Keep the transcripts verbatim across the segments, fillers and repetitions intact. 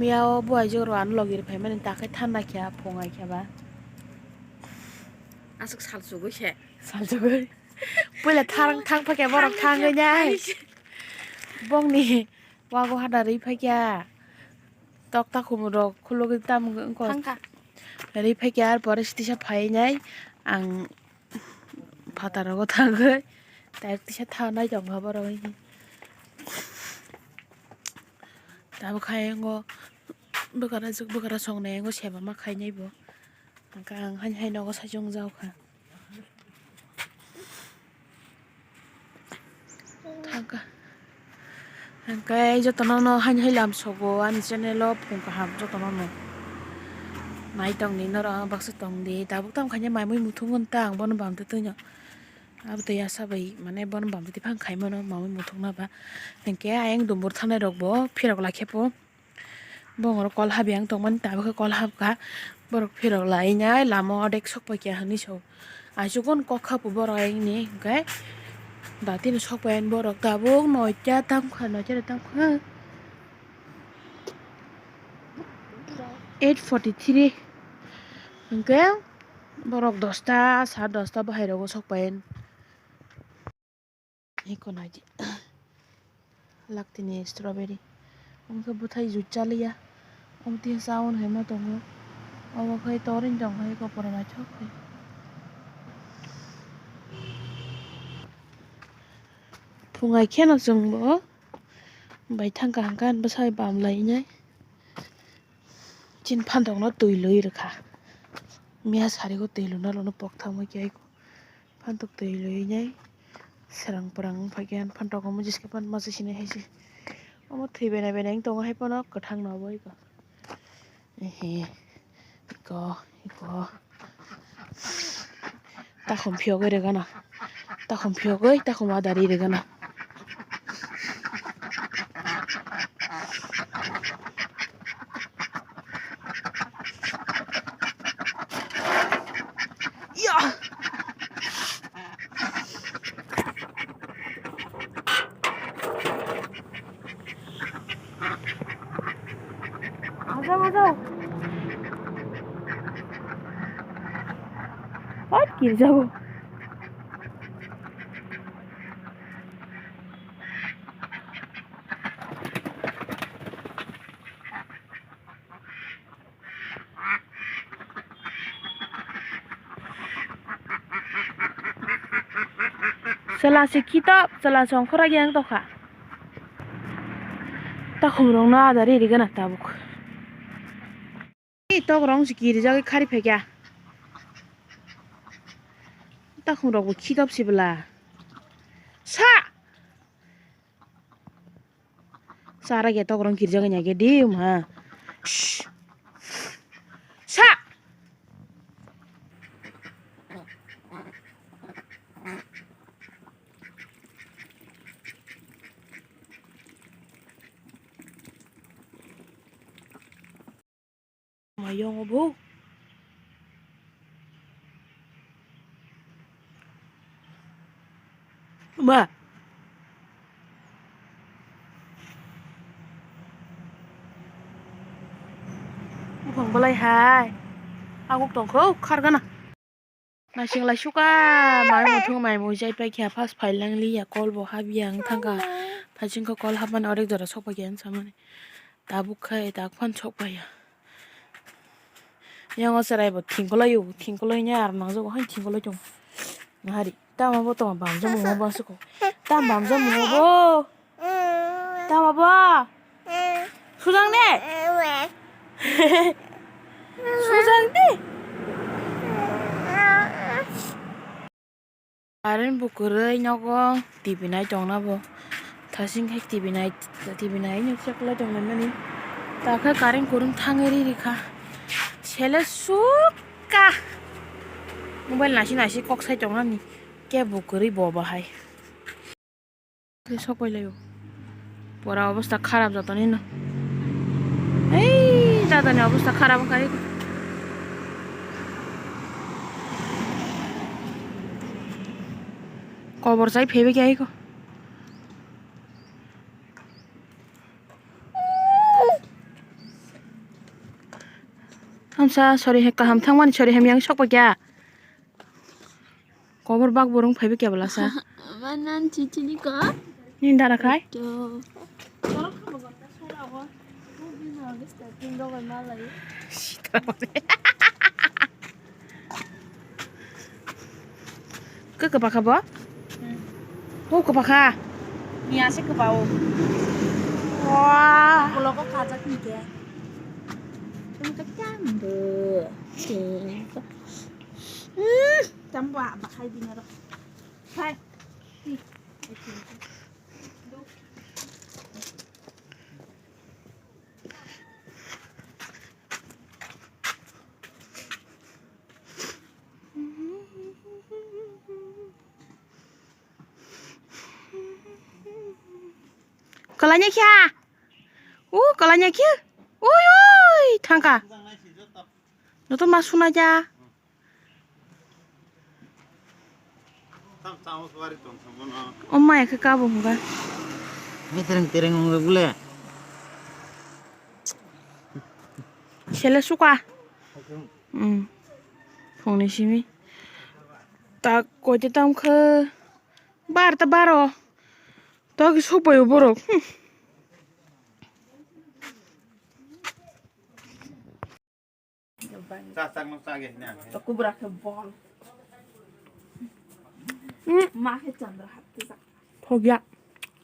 Miya o buai jora ano logi rw phaimani takhai thanda khe phungai khe ba. Aswk sal chugui se. Sal chugui. Puila thang thang phakhe borok thangwi nai. Bongni wago hada rwi phakya. Tok takhum rok khulugwi tam wngkha. Thangkha. Rwi phakya ar pore sitisa phai nai ang phataro thangwi. Tei tisa thanai tongkha borok. Tabuk khai ngo bwkara bwkara songnai ngo seba ma khainai bo. Hwnkhe ang haini hai nogo saichung jaokha. Thangkha. Hwnkhe jotono no haini hai lam sogo ani channel o phung kaham jotono no. Nai tongdi norok baksa tongdi tabuk tamo khaina mai mui muthungwi ta ang bono bamtwi twino. Abo tei ya sabai mane bono bamtwi phang khaimano mamui muthungna ba. Hwnkhe ayang dumbur thanai rok bo phirok lai khe po. Bongoro kol habiyang tongmani tabukhe kol habkha. Borok phirok lainai lama odek sokpaikha hinwi sao. Aisukun kok khapu borok ayangni hwnkhe. Datino sokpaiyani borok tabuk noita tamkha noita tamkha. Eight forty three hwnkhe borok dosta sa dosta bahai rogo sokpaiyani. Eko naidi. Laktini strawberry. Omo khe bwthai juice chaliya. Omo tei chaui hinwi tongo. Omo khe toroni tongkha eko pura naithok khe. Phungai kheno chwngbo bai thangkha hwnkhe bwsai bam lainai. Chini phantok no twi lui rwkha. Miya sari o twi luna lono pok thangma khe. Phantok twi lwinai srang phrang wngphaikhe phantok omo jiskhe phan masa sinai hai se. Omo thwi bena bena wng tongo hai phano kwthang no obo eko. Ehe, eko, eko. Takhum phiyogwi rwgano. Takhum phiyogwi, takhum adari rwgano. Ya. Ajao, ajao. Pat kirjago. Chwla se kitap, chwla se ongkhorok yang tokha. Takhum rok no adari rigana tabuk. Tok rong se kirijagwi khari phaikya. Takhum rok bo khitop se bwla. Sa! Chara ge tok rong kirijagwi naikhe di wngha. Shh. Sa! Mayung obo. Ma. Buphang belai hai. Aguk tongkho khargana. Naising lai suka, mai muthung mai mui jai paikha, first phai lang liya, kol bo habya wng thangkha. Phai singkha kol habmani orek jora sok paikha wng samani. Tabuk khai tak phan sok paiya. Yang o cherai bo thingkolai o, thingkolai ni ar nang jago, hai thingkolai tong. Hari, tamo bo tong bam jamu mo ba suko. Tam bam jamu mo bo. Tamo bo? Sujang de? Sujang de? Current bo kwrwi nogo T V nai tongna bo. Thasing khe T V nai, T V nai no check lai tongna mani. Ta khe current kwrwng thangwi ri ri kha. Sele sukha. Mobile nasi nasi kok sai tongnani. Kebo kwrwi bo bahai. Sok pai laio. Pora obostha kharap jotoni no. Ei, dadani obostha kharap wngkha. Kobor chai phaibai khe aiko. Sa sori he kaham thangmani sori hamya wng sokpakya. Kobor bak burung phaibi kebla sa. Manan chichini ko. Ni dara khai. To. Ke kebakha bo? Hmm. Ho kebakha. Ni ase kebao. Wah. Ulo ko kajak ni ke. Tungka tambo. Tungka. Hmm, tambo apa khai bini ro. Hai. Kalanya kya? Uh, kalanya kya? Ui, ui, thangka. Noto ma suna ja. O maya khe kabo hwnba. Ni tereng tereng wngwi bole. Sele suka. Hmm. Phungni simi. Tak koite tam khe. Bar ta baro. Tak sopayo borok. Hmm. Cha chak no cha ge na. To kubra khe bol. Hmm. Ma khe Chandra hat te jak. Phogya.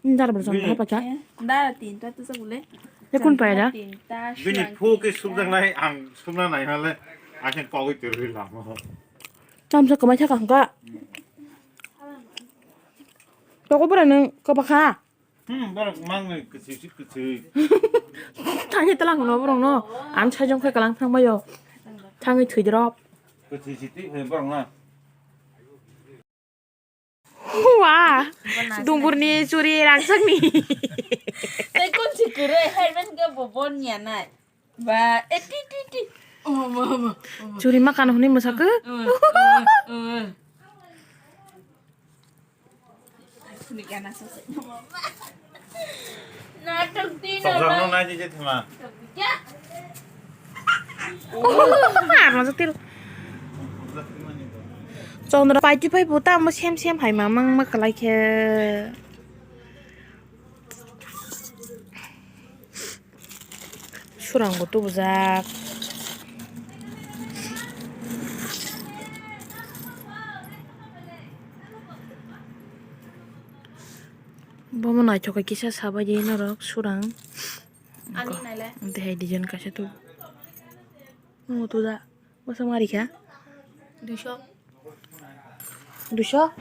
Ndar bol Chandra hat pakya. Eh, ndar tinta te jak bole. Ye kun paida? Tinta. Bini phu ke suk jak nai ang suk na nai hale. Asen kogwi terwi lamo. Tamsa kamai thaka hangka. Toko bora nang kabakha. Hmm, borok mangwi kwchwi si kwchwi. Thangwi tlang hwnwi borokno. Ang sajong khe kalang thangbaio. Thangwi thwidrop. Kwchwi si twi hwnwi borokno. Wah, dumburni churi rangchakni. Tei kun si kwrwi, hai man khe bo bon ya nai. Ba, e ti, ti, ti. Omo, omo, omo. Churi ma kano hwnwi mwsakhe? Omo, omo, omo. Natok di. Chokra no nai di je thima. Ar ma jatir. Chondra paiti pai puta mo sem sem hai mamang ma kalai khe. Surangbo tubujak. Bomo naithok khe kisa sabaidi norok surang. Ani naile. Tei hai design kaisa tubu. Omo tuda. Bwswk ma rikha? Duiso. Duiso?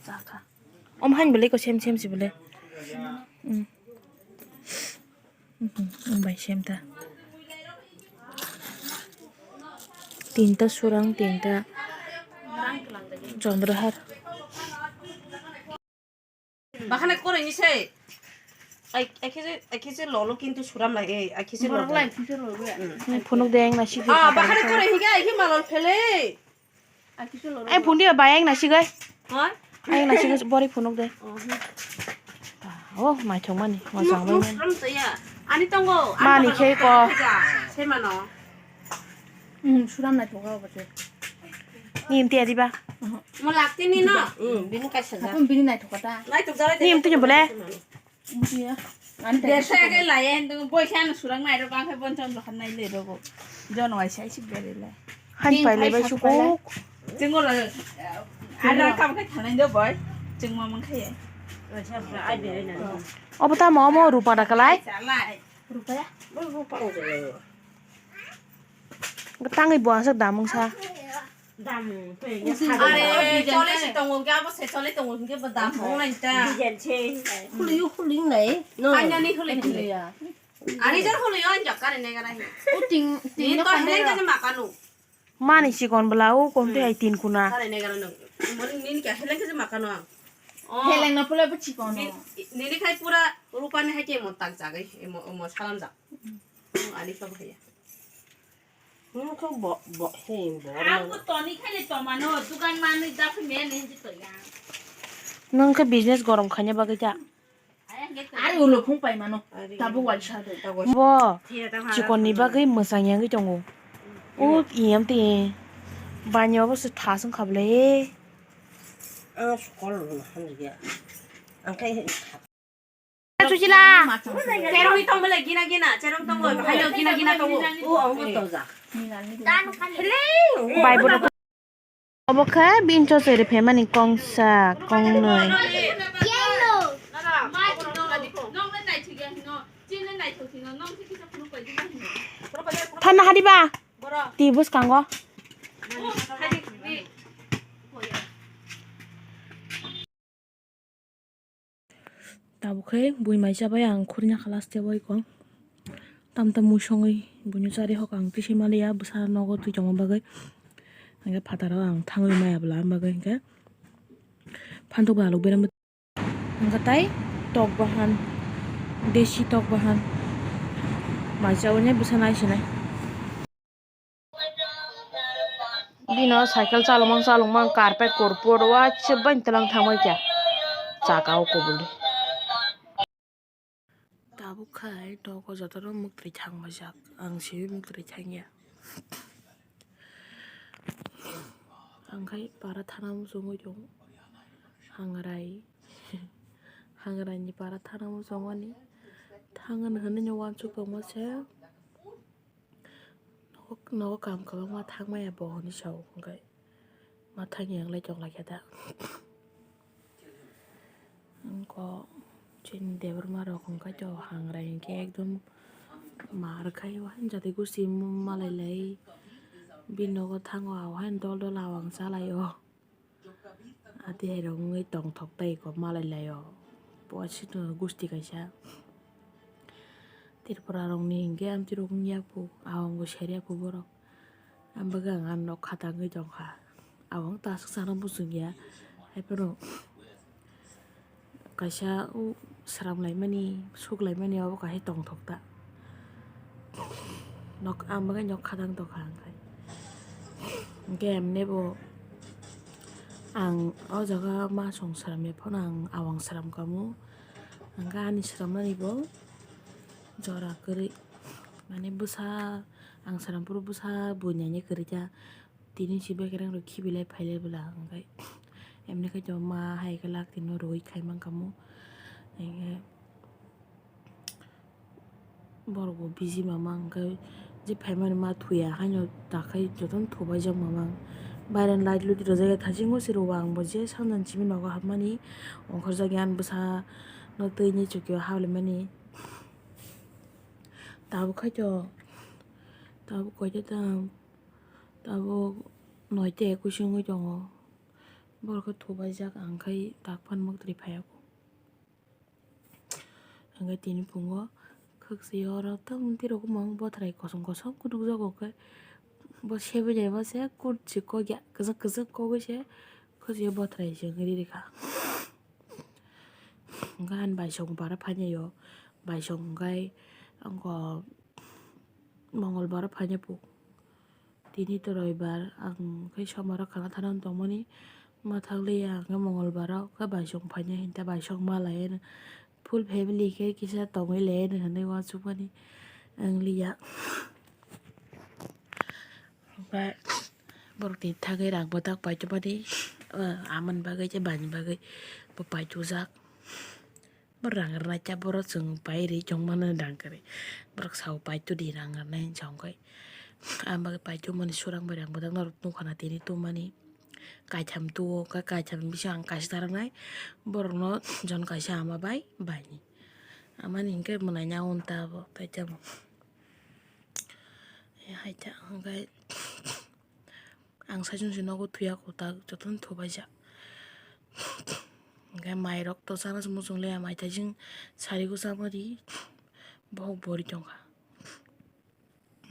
Chakha. Om hain belai ko sem sem si belai. Hmm. Hmm, hmm, bai sem ta. Tinta surang, tinta Chandrahar. Bakhane koroi ni se. Ai, ai khe je, ai khe je lolo kintu suram lai, ei, ai khe je lolo. Borok lai khe je lolo ya. Hmm. Phunuk de ang nasi. Ah, bakhane koroi higa, ai khe malol phele. Ai khe je lolo. Ai phun dia bai ang nasi gai. Ha? Ai nasi gai bori phunuk de. Oh, hmm. Oh, mai thok mani, ma chang bai mani. Suram to ya. Ani tongo. Mani khe ko. Se mano. Hmm, suram nai thok ba se. Ni imti adi ba? Mo lakti ni no. Hmm, bini kaisa ja. Akon bini nai thok ta. Nai thok jare. Ni imti ni bole. Imti ya. Ani ta. Desa ke laye, hintu boisa no suram nai ro bang khe bon chon rokan nai le rogo. Jon wai sai si bere le. Han pai le bai suko. Jengol. Ara kam khe thanai do boy. Jeng ma mang khe. Obo tamo omo rupa da kalai. Chalai. Rupaya? Tangwi bo aswk damung sa. Damung, twi ya. Are, chole si tongo, kya bo se chole tongo, hinkhe bo damung lai ta. Design change. Khuli, khuli nai. No. Kanya ni khuli, khuli. Khuli ya. Ani jar khuli yo, anjak kare ne gara hi. O ting, ting. Ni to heleng ka je makanu. Mani chikon bwla o kom twi hai tin kuna. Kare ne gara no. Mani nini kya heleng ka je makanu ang. Oh. Heleng na pula bo chikon. Nini khai pura rupani hai ke mo tak jagai, mo, mo salam jak. Ani khe bo haya. Nung khe bo, bo, he, bo. Ang ko toni khai le tomano, dukan manwi da phi men hin ji to ya. Nung khe business gorom khaina bagwi ta. Aya Ari ulo phung pai mano. Tabuk wal sa do. Bo chikon ni bagwi mwchang yangwi tongo. O iyam te bani obo se thas wngkha bwle. Ang sukol rwna hamjak ya. Ang khe Susila. Cherwi tong bwle gina gina, cherwi tong bwle, hayo gina gina tong. O ang bo toja. Bai bo. Obo khe bini chosoi rw phaimani kongsa, kongnwi. Thanna hadiba? Twi bwskango. Tabuk khe bui mai chabai ang khurina khalas tei bai kong. Tam tam mui songwi buino chari hok ang twi se maliya bwsa nogo twi tongma bagwi. Hingke phataro ang thangwi maya bwla bagwi hingke phantok bai alok berama. Hingke tai tok bahan, desi tok bahan. Mai chawi nai bwsa nai sinai. Bino cycle chalokmang chalokmang carpet korpor o waisa bai tlang thangbai kha chaka o kubuli. Tabuk khai nogo jotono muktwi thangbaijak, ang siwi muktwi thangya. Ang khai para thana muchungwi tongo, hangrai, hangrai ni para thana muchungmani thangna hinwi uansuk tongma se. Nogo, nogo kam kwbangma thangmaya bo hinwi sao, hwnkhe ma thangya wng lai tong lai khe da. Wngkha chini debor ma rok hwnkhe to hangrai hwnkhe ekdom mar khai o, jati gusti malai lai bini nogo thango, o haino dol dol awang cha lai o. Ati hai rok wngwi tongthok tei kok malai lai o. Bo aswkno gusti kaisa. Tripura rokni hinkhe amtwi rok wngya kho, awang bo serya kho borok. Ang bagwi ang ano khatang wngwi tongkha. Awang ta aswk sana muchungya. Haiphano kaisa o sramlaimani, suklaimani abo kaisa tongthok ta. Nok, ang bagwi nok khatang tongkha ang khai. Hingke emne bo ang o jaga ma song sramya phano ang awang sram kamo. Hingke ani sramnani bo jora kwrwi. Mane bwsa, ang sram phuru bwsa buini kwrwi ta. Tini si bekereng rok khibilai phailai bwla hingke. Emne khe to ma hai khe lak tino roi khai mankha mo. Hingke. Borok bo busy mama hwnkhe je phaimani ma thuya haino takhai jotono thubaijak mama. Baireni light luti rwjak ya thaisingo se rwo ang bo je sanjani simi nogo hapmani ongkhorjak ya ani bwsano twi ni chukio hablaimani. Tabuk khai to tabuk koito ta tabuk noita ekush wngwi tongo borok khe thubaijak ang khai tak phano muktwi phaiya kho. Hingke tini pungo khwksui oro tongtwi rok mung bothrai kosom kosom khe nukjago khe bo sebui naima se kut se kok ya kwchak kwchak kogwi se khwsui bothrai se wngwi rikha. Hingke ani baisong bara phainai o baisong hingke mongol bara phainai po. Tini to roibar, ang khe somaro khana thana tongmani, ma thang liya ang khe mongolbaro khe baisong phainai hinta baisong ma lai, full family khe kisa tongwi lai hinwi uansukmani ang liya. Omo borok tini thangwi rang bwthak paitokmani, amoni bagwi tei bani bagwi bo paitokjak. Bo rang rwnaikhe borok chwng pai rwi tongmani rang kwrwi. Borok sao paitodi rang rwnai hinwi sa hwnkhe. Ang bagwi paitokmani surang bai rang bwthakno nukha na tini tubumani. Kaitham tuo, hwnkhe kaitham bising ang kaisa ta rwnai. Borokno jon kaisa ama bai baini. Amani hinkhe mwnaina unta abo kaitham. Hai ta hwnkhe. Ang saichung se nogo thuya kho ta jotono thubaijak. Hingke mairok to chana se muchung le ya mai thaising sari gwsa mari bohok bori tongkha.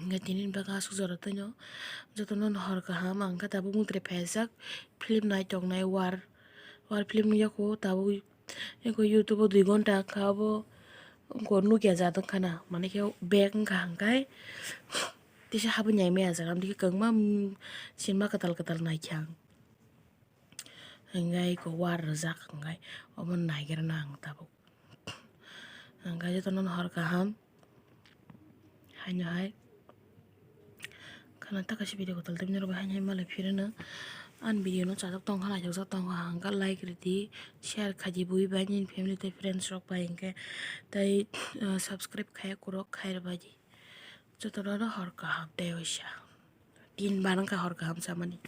Hingke tini bagwi aswk jora toino jotono hor kaham ang khe tabuk mutre phaijak film nai tongnai war war film nukya kho tabuk. Eko YouTube o dui gonta wngkha obo wngkha nukya jat wngkha na, mane khe back wngkha hwnkhe tisa habwi naimaya jaga amtwi khe kwbangma sinima kwtal kwtal naikhe ang. Hwnkhe eko war rwjak hwnkhe omo naigrana ang tabuk. Hwnkhe jotono hor kaham. Haino hai khana ta kaisa video kotor tei norok bai haino hai malai phirino. Ani video no chajak tong kha, naithokjak tong kha, hwnkhe like ridi, share khaidi bui bai nini family tei friends rok bai, hwnkhe tei, ah, subscribe khaiya kwrwk khairwbaidi. Jotono no hor kaham tei waisa. Tin bar wngkha hor kaham samani.